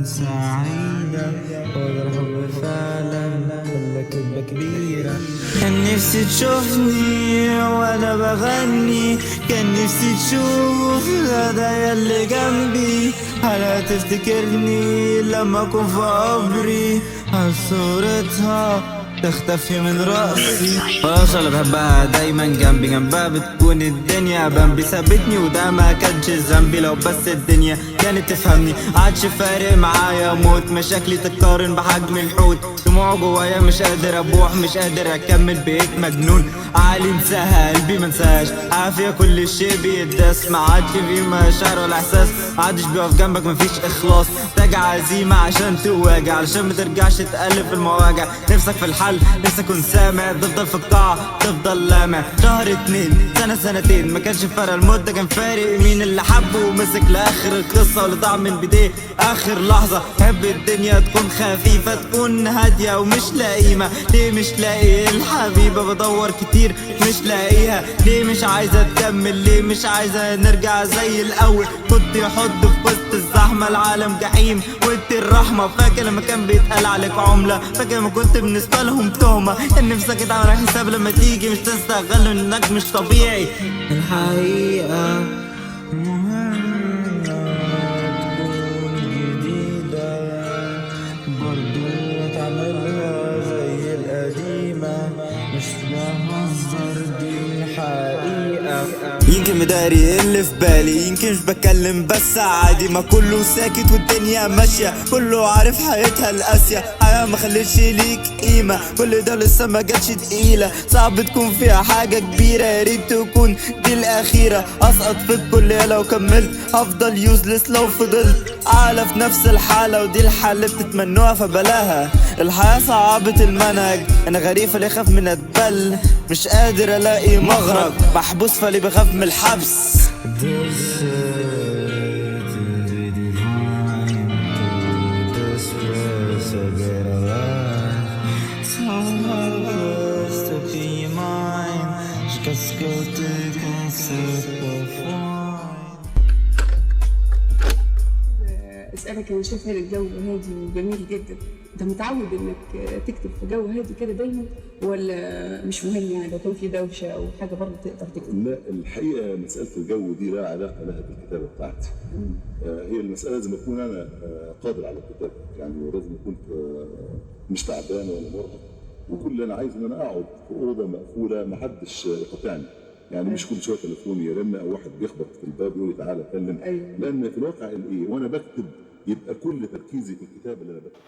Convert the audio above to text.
تكون سعيدة، وده الحب فعلا ولا كدبة كبيرة. كان نفسي تشوفني وانا بغني، كان نفسي تشوف الهدايا اللي جنبي. هل هتفتكرني لما اكون في قبري؟ هل صورتها تختفي من رأسي؟ خلاص اللي بحبها دايما جنبي، جنبها بتكون الدنيا بمبي. سابتني وده ما كانش ذنبي، لو بس الدنيا كانت تفهمني. عادش فارق معايا موت، مشاكلي تتقارن بحجم الحوت. دموع جوايا مش قادر ابوح، مش قادر اكمل، بقيت مجنون. عقلي انساها قلبي منساهاش، عافية كل شيء بيداس. ما عادش فيه مشاعر ولا احساس، ما عادش بيقف جنبك مفيش اخلاص. محتاج عزيمة عشان تواجع، علشان ما ترجعش تقلب في المواجع. نفسك في الحل، نفسك اكون سامع، تفضل في القاعة تفضل لامع. شهر 2 سنة سنتين ما كانش فارق المدة، كان فارق مين اللي حبه ومسك لاخر القصة واللي ضاع من بداية اخر لحظة. حب الدنيا تكون خفيفة، تكون هادية ومش لئيمة. ليه مش لاقي الحبيبة؟ بدور كتير مش لاقيها. ليه مش عايزة تكمل؟ ليه مش عايزة نرجع زي الاول؟ كنت حط في وسط الزحمة، العالم جحيم وانت الرحمة. فاكر لما كان بيتقال عليك عملة؟ فاكر لما كنت بالنسبة لهم تهمة؟ كان نفسك تعمل حساب لما تيجي، مش تستغل انك مش طبيعي. الحقيقة مهمة تكون جديدة، برضو تعملها زي القديمة. مش بهزر دي الحقيقة. يمكن مداري اللي في بالي، يمكن مش بتكلم بس عادي. ما كله ساكت والدنيا ماشية، كله عارف حياتها القاسية. حياة ما خلتش ليك قيمة، كل ده لسه ما جاتش تقيلة. صعب تكون فيها حاجة كبيرة، يا ريت تكون دي الأخيرة. أسقط في الكلية لو كملت، هفضل useless لو فضلت أعلى في نفس الحالة، ودي الحالة اللي بتتمنوها فبلاها. الحياة صعبت المنهج، أنا غريب فليه خاف من أتبل، مش قادر ألاقي مخرج، محبوس فليه بخاف من الحبس. This is the divine to this place a better life. So helpless to be mine. Just go take a sip of wine. اسالك، انا شايفه الجو هادي وجميل جدا، انت متعود انك تكتب في جو هادي كده دايما ولا مش مهم؟ يعني لو كان في دوشه او حاجة برضه تقدر تكتب؟ لا، الحقيقة مسالة الجو دي لا علاقة لها بالكتابة بتاعتي. هي المسالة لازم اكون انا قادر على الكتابه، يعني لازم اكون مش تعبان ولا مرهق، وكل اللي انا عايزه ان انا اقعد في اوضة مقفولة ما حدش يقاطعني، يعني مش كل شوية تليفون يرن او واحد بيخبط في الباب يقول لي تعالى اتكلم. لان في الواقع الايه وانا بكتب يبقى كل تركيزي في الكتابة اللي انا بكتب.